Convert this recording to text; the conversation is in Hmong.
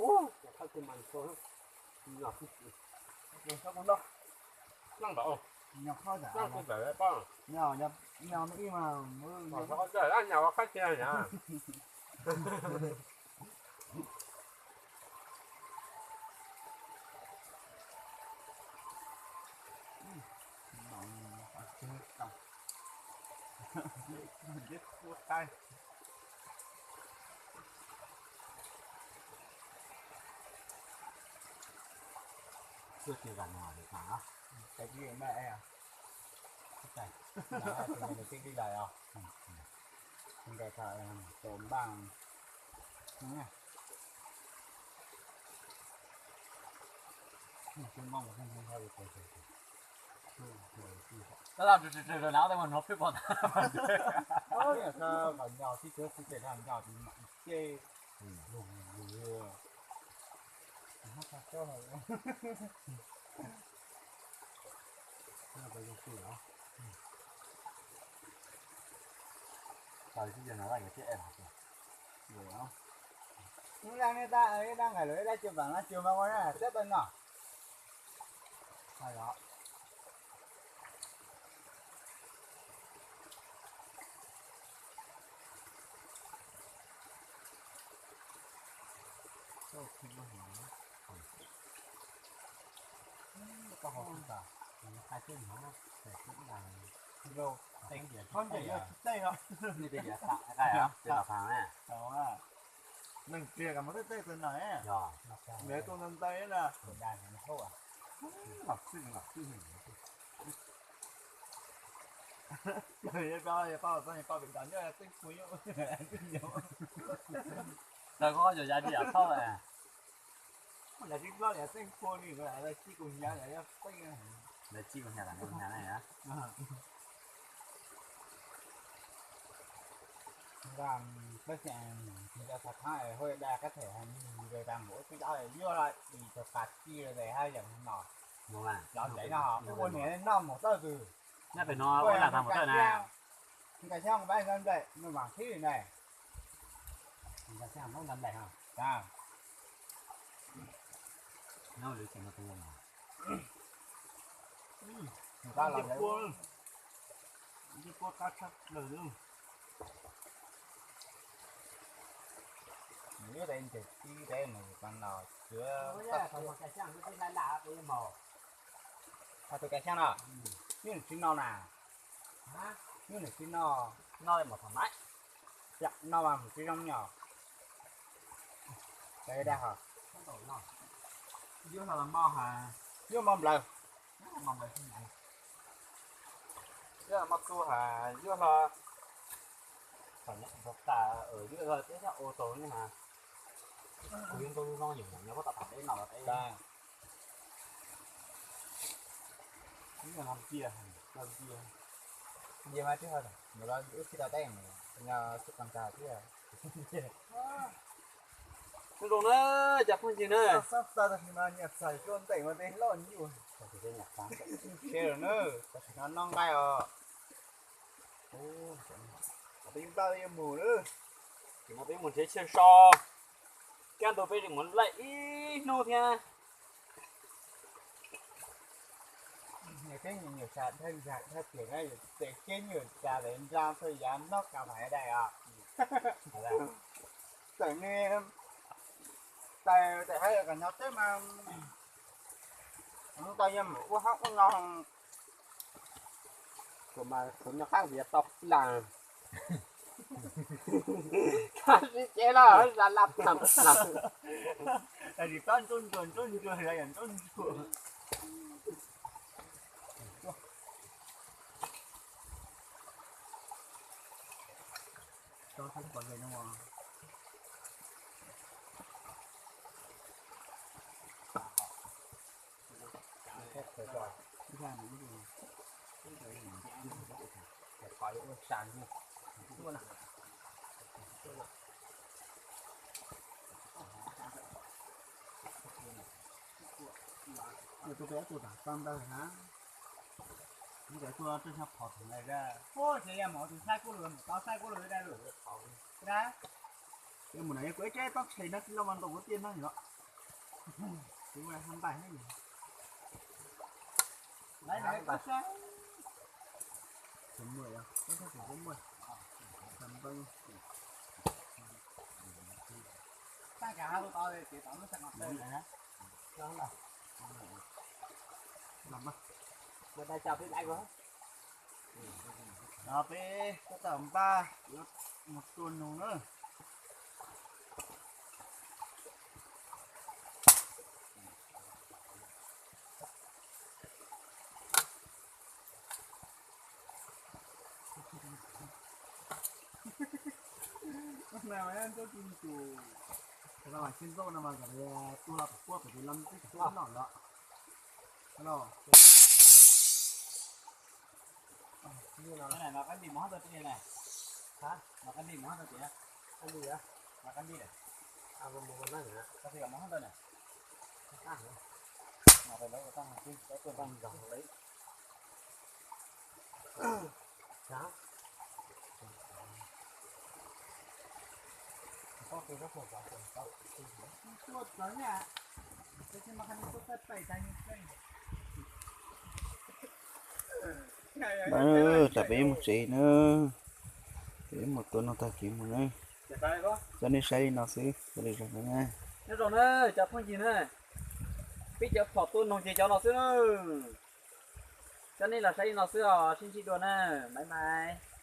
Ub, khawb kuv mas nto, nto kuv nto, nto ntawm, nto kuv ntawm pob, nto ib mas, nto ua qhab cia na. Xwb tsis kam no, tsis kam no. Tsis kam no, tsis kam no, tsis kam no. Nkawd thaum tus npaj, tab laj tsis tsis tsis na, tab mas no pib pom tag. Qhov nyos tsis tsis tsis na, nyos tsis mam ces lug lug. Hnub no nej tab dab nqaim lawm, ib dab cua vam dab cua mas ua na, teb tau no. Neeg tiag kam mus tej tej tus no, nkawd tuaj ntau ntau na. Los txij los txij, yog pab, yog pab los txog pab pem nrad nyob txeeb pua nyob. Tawg koj yog yav tsis yam txhob lawm. Lawv tsis hlob yam txeeb pua li, lawv tsis kus hnyav yam yog txeeb. Lawv tsis kus hnyav tam kus hnyav na. Nqa peb xeem nrog xav thab hoj da kab them hais nws nws da npaum ub twb yuav los ib tug qas ci lawm haj yam no. Los ntawm no ua niam noj mus tawj twg. Nyob pem no ua lam tag mus tawj na. Nkag xyab pab nqa nplaim nws mam thib na. Nkag xyab pab nqa nplaim ha. Nyob lwm xeem no tus no. Nqa los lawm. Ib puab qab tshaj plaws li. Nws ib daim ncaws tib daim mus pas no tsuav. Qhov tus kav xyab no, nws tsis no na. Nws tsis no. No li mus thaum maiv. No mas mus tsis zoo nyog. Yuav hlo los mos ha, yuav mos nplawg, mos nplawg, yuav los mos txu ha, yuav hlo. Thaum nyab ua tas, yuav hlo peb xyab ua tau ne ha. Kuv yuav nrau zoo zoo yom, nyob puag tom tham deb no los peb. Ib nyuag no ntsia, ntsia, ntsia mas tsis haj, mus los wb tsis tau teeb, nyob xub qas nkag thiab. Zoo na, cov phooj ywg na. Sab tag tam sim no nyias txhais zuaj nteem ua tej loj nyuj. Tam sim no noj nqaij os. Peb yeej npaj yuav mus lawm. Tam sim no peb mus nrhiav chaw so, kaj ntug peb tseem mus laij ib hnub thiab. Nws tseem nyuam nyuam tsa dhawj ntxag dhawj tias na, yus tseem tseem nyuam tsa lawv nra txhua yav noj kas mas dai os. Txawm nws tais txawm hais kom nyob teb mas tau yog mus ua hoob ua no. Kuv mas kuv nyob qab viav tau plaws. Kab sib cev los za laj plaws plaws. Tab sis pab ntsuab ntsuag ntsuab ntsuag los yog ntsuab ntsuag. Tus peb tus tam tau ntawd na. Mus cov tuaj peb xyab phom thum lawm. Ua tsev yog mus tus saib kuj lawm, mus tau saib kuj lawm dai lawm. Mus na, kuv ib ceb tob tshais no tsis los mas ntaus kuv tiaj no los. Kuv mas ha ntais na. Laiv laiv koj saib. Tsis muaj yog koj saib kuv muaj. Tag kav ha lub tau ces tau lub tag no. Mus dai cas peb laiv ko. No peb tab tom npaj yuav mus tua noog na. Tsis ntxauj no mas kom tua los pem puab pem ces los twb tsis noj los. Qab nti mus hab tau tias ne. Qab nti mus hab tau tias. Qab nti, koj mus hab tau ne. Tam peb mus tsev na, peb mus tua noog tag kis mus na. Coj nej saib li no xwb, ua li zoo na. Nyob zoo na cov phooj ywg na, peb cov phom tua noog ces cov no xwb na. Coj nej los saib li no xwb os, sib ntsib dua na, bye bye.